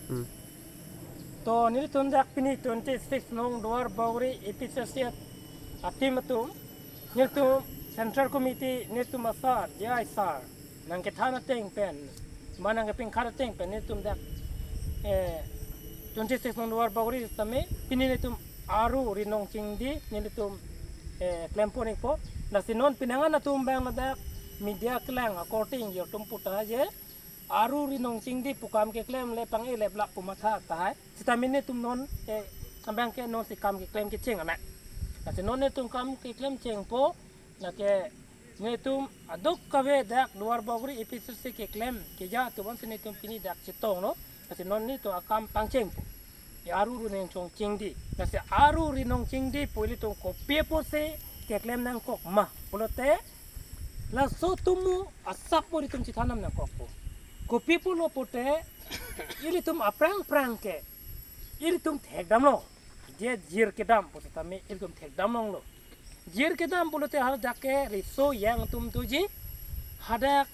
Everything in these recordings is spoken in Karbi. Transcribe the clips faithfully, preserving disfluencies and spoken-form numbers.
Hmm. To nelitum dak pini twenty-six nong Duar Bagori A P C C a-team atum, nelitum Central Committee, nelitum asar, J I sar nangkethan ateng pen, ma nangkepingkhat ateng pen nelitum dak, eh, twenty-six nong Duar Bagori sitame pini nelitum Aru Rinong Chingdi nelitum, eh, klempon ikpo. Lasi non pinangan atum abang ladak media kelang akorte ingjir atum pu tahai je Aru Rinong Chingdi pu kam keklem le pang-e leplap pu matha tahai. Sitame netum non, eh, abang ke non si kam keklem kecheng anak. Lasi non netum kam keklem chengpo, lake netum aduk kave dak Duar Bagori A P C C keklem keja atum ansi netum pini dak chetonglo. Lasi non netum akam pangchengpo. Ya Aru Rinong Chingdi. Lasi Aru Rinong Chingdi pu ilitum kopi apotsi keklem nangkok ma pulote, laso atum asap pu ilitum chethan nangkokpo. Kopi pulo pute, ilitum aphrang phrang ke ilitum thekdamlo. Je jir kedam pu sitame ilitum thekdam longlo. Jir kedam pulote hadak ke riso yang atum doji. Hadak,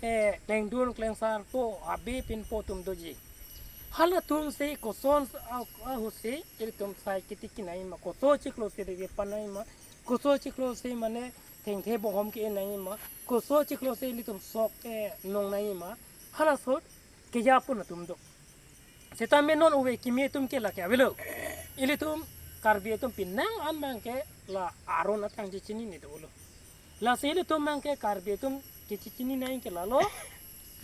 eh, lengdun klengsarpo, abi pinpo atum doji. Halatum si koson, ah, ah, ahutsi ilitum sai kiti kinai ma, koso chiklo si riri panai ma, koso chiklo si mane thengthe bonghom ke-e nai ma, koso chiklo si ilitum sok, eh, nong nai ma, halaso keja pon atum do. Sitame non ove kimi atum ke lake avelo. Ilitum Karbi atum pinangan abang ke la aron atang chechinine dolo. Lasi ilitum abang ke Karbi atum kechechini nangji ke lalo.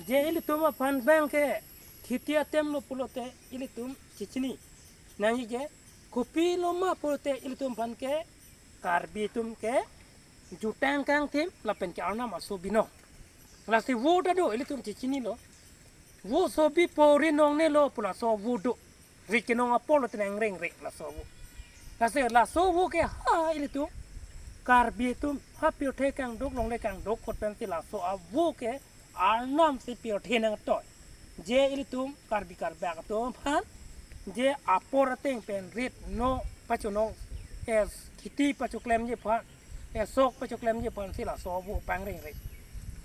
Je ilitum aphan abang ke kheti atemlo pulote ilitum chechini nangji ke, kopilo ma pulote ilitum aphan ke Karbi atum ke jutang kangthim lapen ke arnam aso binong. Lasi vo ta do ilitum chechinilo. Vo so bipo rinong nelo pu laso vo do. Rit kenong apor lo tenang reng reng laso vo. Lasi laso vo ke ha ilitum Karbi atum ha pirthe kangduk longle kangduk kot pensi laso avo ke arnam si pirthe nangtoi. Je ilitum Karbi Karbak atum aphan je apor ateng pen rit no pachonong, eh, kheti pachoklemji aphan, eh, sok pachoklemji aphansi laso avo pangrengreng.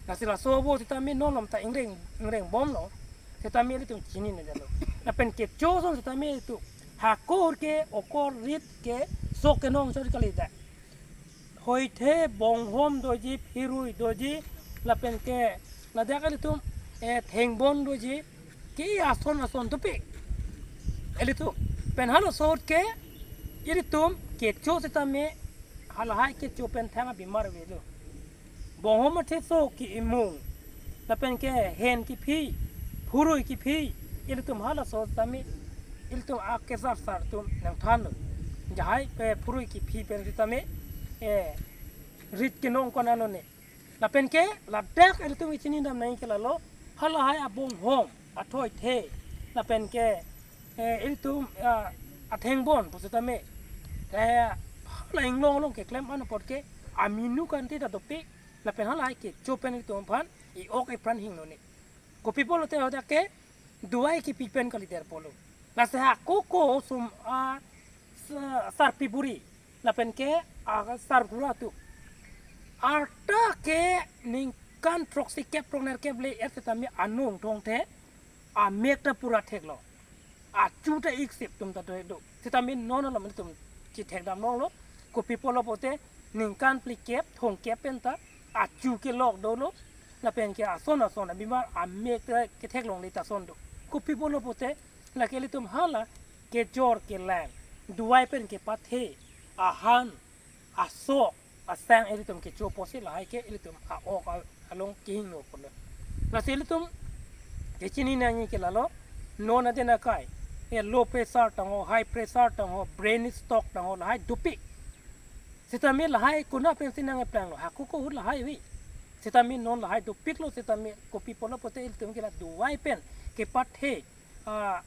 Lasi laso avo sitame non malom ta ingreng, ingreng bomlo. Sitame ilitum chinine dolo. Lapen kecho ason sitame ilitum hako ahut ke okor rit ke sok kenong chot kalidet. Hoithe bonghom doji, phirui doji, lapen ke ladak ilitum, eh, thengbon doji, ke ason ason dopik. Ilitum pen halaso ahut ke ilitum kecho sitame halahai kecho pen thang abimar avelo. Bonghom athe sok ke-imung, lapen ke hen kephi, phurui kephi, ilitum halaso sitame ilitum akesar sar atum nangthanlo. Jahai, eh, phurui kephi pen sitame, eh, rit kenong konatlo ne. Lapen ke ladak ilitum kechini dam nangji ke lalo, halahai abonghom, athoithe, lapen ke, eh, ilitum, ah, athengbon pu sitame, eh, hala inglong along keklem an apot ke aminu kante ta dopik, lapen halahai kecho pen ilitum aphan i-ok ipran hingnone. Kopi pulote hadak ke duai kepi pen kalidet pulo. Lasi hako ko sum a sa-, sarpi buri lapen ke a sarpura atum arta ke ningkan throksi kep throknerkep le-et sitame anung thongthe amek ta pura theklo. Achu ta iksip atum ta do do. Sitame non malom ilitum chethekdam longlo. Kopi pulo pute ningkan phlikep thomkep pen ta achu kelok dolo. Lapen ke ason ason abimar amek ta kethek longle ta ason do. Kopi pulo pute lake ilitum hala kejor kelang, duai pen kepathe, ahan, asok, asang ilitum kecho apotsi lahai ke ilitum a-ok a-, along kehingno pulo. Lasi ilitum kechini nangji ke lalo, non aden akai, eh, low pressure tangho, high pressure tangho, brain stroke tangho, lahai dopik. Sitame lahai konat pensi nang-eplanglo, hako ko ahut lahai ave. Sitame non lahai dopiklo, sitame kopi pulo pute ilitum ke la duai pen kepathe, ah,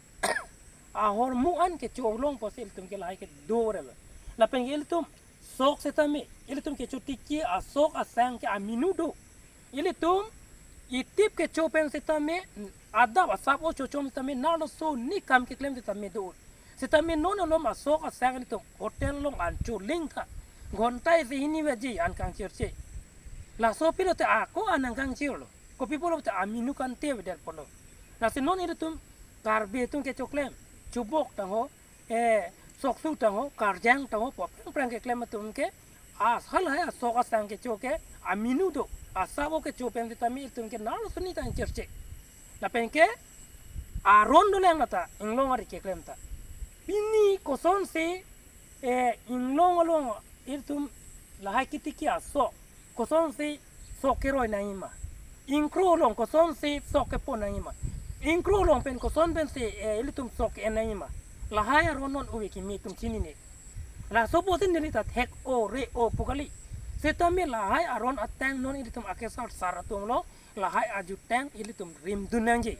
ahormu an kecho along pusi ilitum ke lahai ke dorelo. Lapen ke ilitum sok sitame, ilitum kecho tiki asok asang ke aminu do. Ilitum itip kecho pen sitame, adap asap o chochom sitame, nalo soni kam keklem sitame do. Sitame non malom asok asang ilitum hotel along an choling tha. Ghonta isi hini vaji an kangchirche. Laso pulote ako an nangkangchirlo. Kopi pulo pute aminu kante avedet pulo. Lasi non ilitum Karbi atum kechoklem, chubok tangho, eh, soksu tangho, karjang tangho, pu aphrang phrang keklem atum ke, a halahai asok asang kecho ke, aminu do, asabo kecho pen sitame itum ke nalo suni tang cherche. Lapen ke, aron dolang nata, inglong ari keklem ta. Pini kosonsi, eh, inglong along itum lahai kitiki asok, kosonsi sok keroi nangjima. Ingkro along kosonsi sok kepo nangjima. Ingkro along pen koson pensi, eh, ilitum sok ke-en nangjima. Lahai aron non ove kimi itum chinine. Laso pusi neli ta thek-o re-o pu kali. Sitame lahai aron ateng non ilitum akesar sar atum lo, lahai ajutang ilitum rimdun nangji.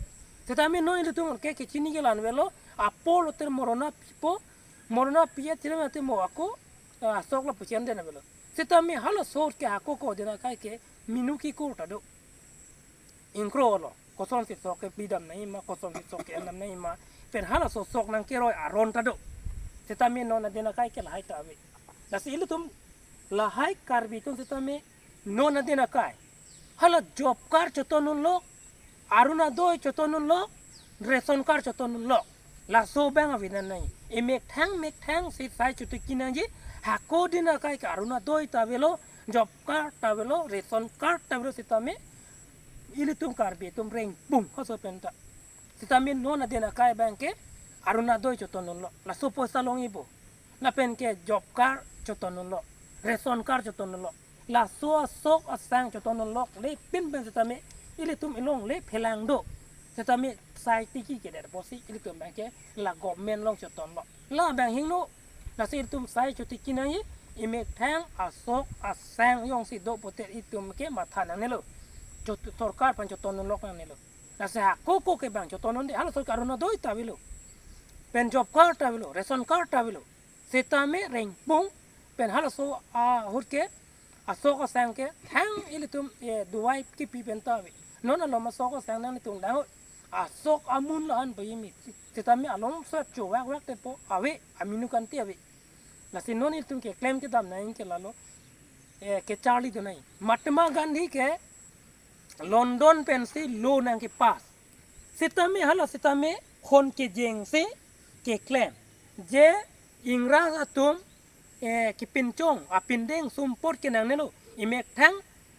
Sitame non ilitum ke kechini ke la-an avelo, apor lote morona pipo, morona pi-et chilem ate mo ako, ah, sok la puchen den avelo. Sitame halaso ke hako ko den akai ke minu kikur ta do. Ingkro lo, kosonsi sok kepi dam nangjima, kosonsi sok ke-en dam nangjima, pen halaso sok nangkeroi aron ta do. Sitame non aden akai ke lahai ta ave. Lasi ilitum lahai Karbi atum sitame non aden akai, hala job card choton unlo, Orunodoi choton unlo, ration card choton unlo. Laso abang ave nangne. Emethang methang si sai chotiki nangji, hako den akai ke Orunodoi ta avelo, job card ta avelo, ration card ta avelo sitame, ilitum Karbi atum rengpung halaso pen ta. Sitame non aden akai abang ke Orunodoi choton unlo. Laso poisa longji bo. Lapen ke job card choton unlo, ration card choton unlo. Laso asok asang choton unlo, le pin pen sitame ilitum ilongle phelang do. Sitame sai tiki kedet pusi ilitum abang ke la government along choton lo. La abang hingno, lasi ilitum sai chotiki nangji, emethang asok asang jongsi do pulote itum ke matha nangnelo. Chot-, sorkar aphan choton unlok nangnelo. Lasi hako ko ke abang choton unde, halaso ke Orunodoi ta avelo. Pen job card ta avelo, ration card ta avelo. Sitame rengpung pen halaso ahut ke, asok asang ke, thang ilitum, eh, duai kipi pen ta ave. Non alom asok asang nanglitum dang, asok amun la-an pajimi. Sitame alom sat chovak vak te po ave, aminu kanti ave. Lasi non ilitum keklem kedam nangji ke lalo, eh, kecharli dun nangji. Mahatma Gandhi ke London pensi law nangkepass. Sitame hala sitame khon kejengsi keklem. Je Ingras atum, eh, kepinchong, apindeng sumpot ke nangnelo. Emethang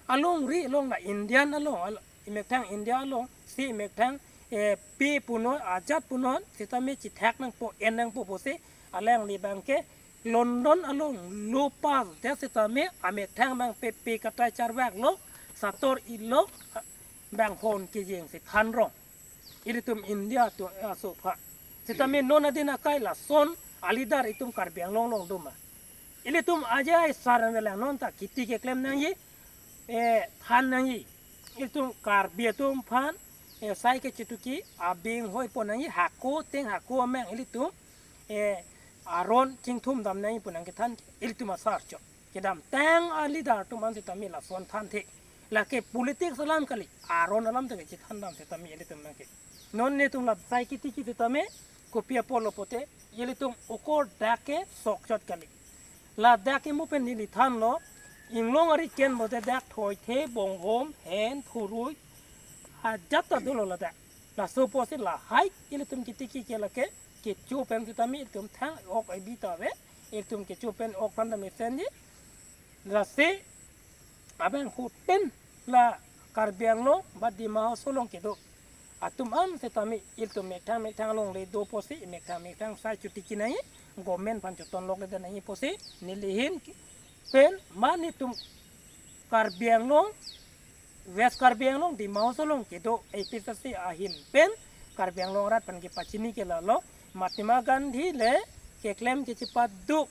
alongri along la Indian along, al-, emethang India alongsi emethang, eh, pe punon, ajat punon, sitame chethak nangpo, en nangpo pusi, alangli abang ke London along law pass det sitame amethang abang pe pe katai charvak lo, sator ilo, abang khon kejengsi than rong. Ilitum India atum aso aphan. Sitame non aden akai lason a-leader itum Karbi Anglong along doma. Ilitum ajai sar avelang non ta kiti keklem nangji, eh, than nangji. Ilitum Karbi atum aphan, eh, sai kechotiki abing hoi pon nangji, hako ateng hako amang ilitum, eh, aron chingthum dam nangji pu nangkethan ke ilitum asar chot. Kedamtang a-leader atum an sitame lason thanthe. Lake politics alam kali, aron alam ta kechethan dam sitame ilitum abang ke. Non netum la sai kitiki sitame, kopi apotlo pulote, ilitum okor dak ke sok chot kali. Ladak ke mo pen neli thanlo, inglong ari ken pulote dak thoithe, bonghom, hen, phurui, ajat ta dolo ladak. Laso pusi lahai ilitum kitiki ke lake, kecho pen sitame ilitum thang ok ebi ta ave, ilitum kecho pen ok than ta mesenji. Lasi abang huten la Karbi Anglong ba Dima Hasao along kedo atum an sitame ilitum methang methang alongle do pusi, methang methang sai chotiki nangji, government aphan choton lokle det nangji pusi, neli ahin pen ma netum Karbi Anglong, West Karbi Anglong, Dima Hasao along kedo A P H L C ahin pen Karbi Anglong arat aphan kepachini ke lalo, Mahatma Gandhi le keklem kechepaduk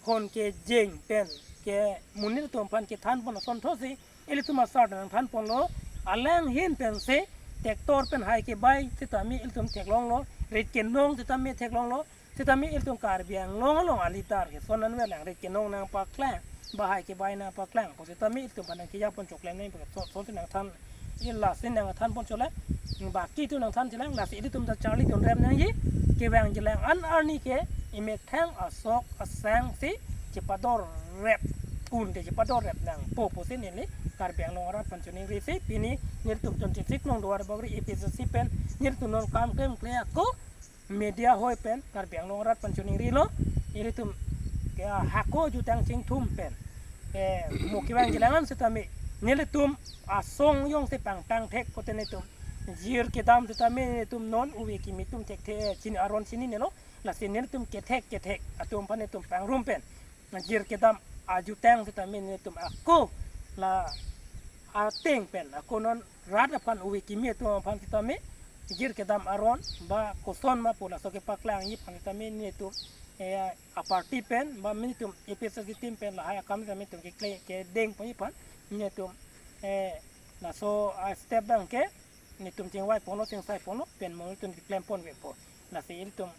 khon kejeng pen ke monit atum aphan kethan pon ason thotsi ilitum asar nangthan ponlo, alang ahin pensi tractor pen hai kebai sitame ilitum theklonglo, rit kenong sitame theklonglo, sitame ilitum Karbi Anglong along a-leader ke son an avelang, rit kenong nangpaklang, ba hai kebai nangpaklang pu sitame ilitum aphan nangkeja pon choklem nangji pu so, so si nangthan, lasi nangthan pon chole, baki tu nangthan chelang, lasi ilitum ta charli dun rem nangji, kevangjilang an arni ke emethang asok asang si chepador rep, un te chepador rep nangpo pusi neli Karbi Anglong arat aphan choningrisi, pini nelitum twenty-six number Duarbagori A P H L C pen nelitum non kam klemkle ako media hoi pen Karbi Anglong arat aphan choningrilo. Nelitum ke hako jutang chingthum pen, eh, mo kevang jilang an setame nelitum asong jongsi pangtang thek pote nelitum jir kedam setame nelitum non ove kimi atum thekthe, chini aron chininelo. Lasi nelitum kethek kethek atum aphan nelitum pangrum pen jir kedam ajutang setame nelitum ako la ateng pen ako non rat aphan ove kimi atum aphan setame jir kedam aron ba koson ma pu laso kepaklangji aphan setame nelitum, eh, a party pen ba nelitum A P H L C team pen lahai akam setame nelitum kekle kedengponji aphan nelitum, eh, laso a step abang ke nelitum chingvai ponlo, chingsai ponlo, pen mo nelitum keklem pon vepo. Lasi ilitum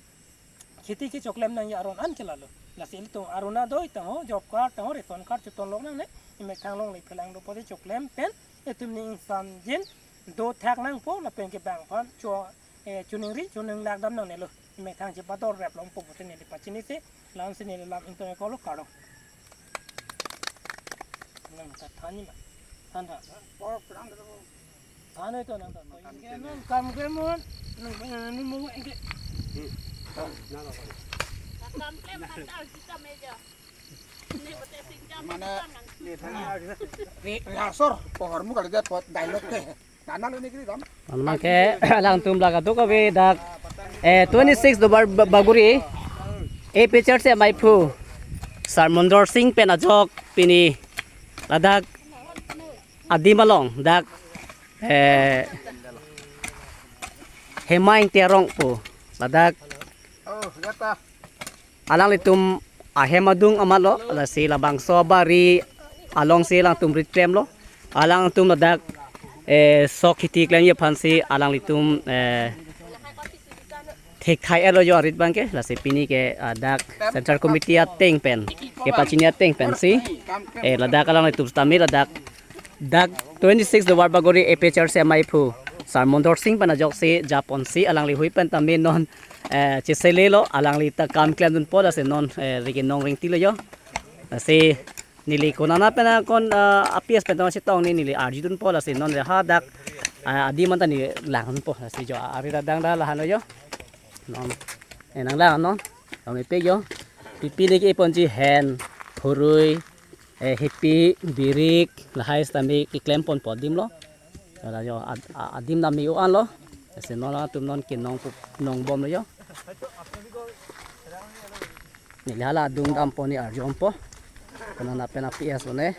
kheti kechoklem nangji aron an ke lalo. Lasi ilitum Orunodoi tangho, job card tangho, ration card choton lok nangne, imethang longle phelang do pote choklem pen, itum ning ingsamjin dothak nangpo, lapen ke bang aphan cho, eh, choningri, choninglak dam nangnelo. Imethang chepador rep longpo pote neli pachinisi, la-ansi neli lam ingtong ekolo karo. Nang ta than ni ma. Than tha. Than oi to nang ta. Nang kam ke mon. Nang pengen ni mo ke. Kam klem kata kita meja. Ini betul singkam. Mana? Ni rasor, pohormu kali dia pot dialog ke. Nana lu ni kiri dam. Anman ke alangtum la kadokave dak, eh, twenty-six Duarbagori A P H L C amei aphu Sir Mondor Singh pen ajok pini ladak adim along dak, eh, Hemang Terang pu ladak Oh, ya ta. Alanglitum ahem adung amatlo, lasi labangso abari alongsi alangtum rit klemlo. Alangtum ladak, eh, sok kheti klemji aphansi alanglitum, eh, thekthai-etlo jo arit abangke, lasi pini ke, ah, dak Central Committee ateng pen kepachini ateng pensi, eh, ladak alanglitum setame ladak dak twenty-six Duarbagori A P H L C amei aphu Sir Mondor Singh pen ajoksi japonsi alangli hui pen tame non, eh, cheselelo, alangli ta kam klemdunpo, lasi non, eh, ri kenong ringtilo jo. Lasi neli konana pen akon, eh, A P S pen tong chetong ni neli arjudunpo, lasi non re hadak, eh, adim anta neli langdunpo, lasi jo arit adang dak lahenlo jo. Non, eh, nanglang non. Nang ipe jo. Pipi le ke-e ponji hen, phurui, eh, hepi, birik, lahai setame keklem ponpo adim lo. Hala jo ad-, a-, adim dam me-o anlo. Lasi non atum non kenong pu-, nongbomlo jo. Neli hala adung dampo, neli arjompo. Konana pen A P S lo ne.